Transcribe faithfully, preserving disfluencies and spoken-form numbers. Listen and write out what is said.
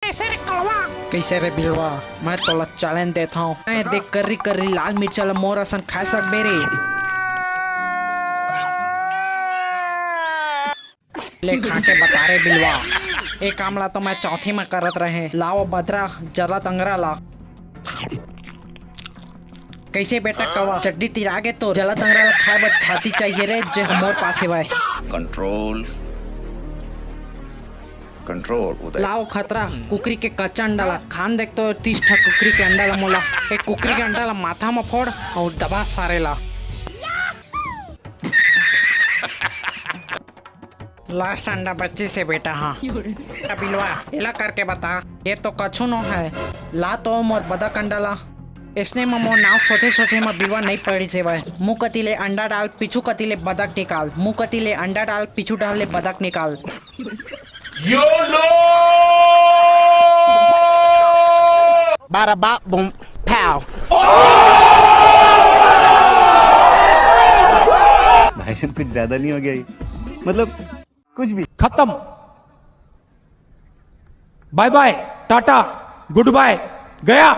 कैसे रे कलवा? कैसे रे बिलवा? मैं तोला चैलेंज देत हूँ, मैं देख कर्री कर्री लाल मिर्चा ला मोर असन खा सकबे रे। ले खा के बता रे बिलवा। ए काम ला तो मैं चौथी में करत रहे। लाओ बदरा जला तंगरा ला। कैसे बेटा कवा चड्डी तिरागे तो जला तंगरा ला खाए बर छाती चाहिए रे, जे हमर पास हेवय। कंट्रोल, कंट्रोल उदय। लाओ खतरा कुकरी के कच्चा अंडा ला खान देख तो तीस ठा कुकरी के अंडा ला मोला। ए कुकरी के अंडा ला माथा म फोड़ अउ दबा सारे ला। लास्ट अंडा बच्ची से बेटा। हाँ बिलवा, एला करके बता। ये तो कछु नो है। ला तो मोर बदक अंडा ला। इसने म मोर नाव सोचे सोचे म बिलवा नहीं पड़ी सेवय। मुंह कती ले अंडा डाल, पीछू कती ले बदक निकाल। मुंह कती ले अंडा डाल, पीछू डाल ले बदक निकाल। Bada bop boom pow। भाई साहब, कुछ ज्यादा नहीं हो गया ये? मतलब कुछ भी। खत्म। बाय बाय, टाटा, गुड बाय, गया।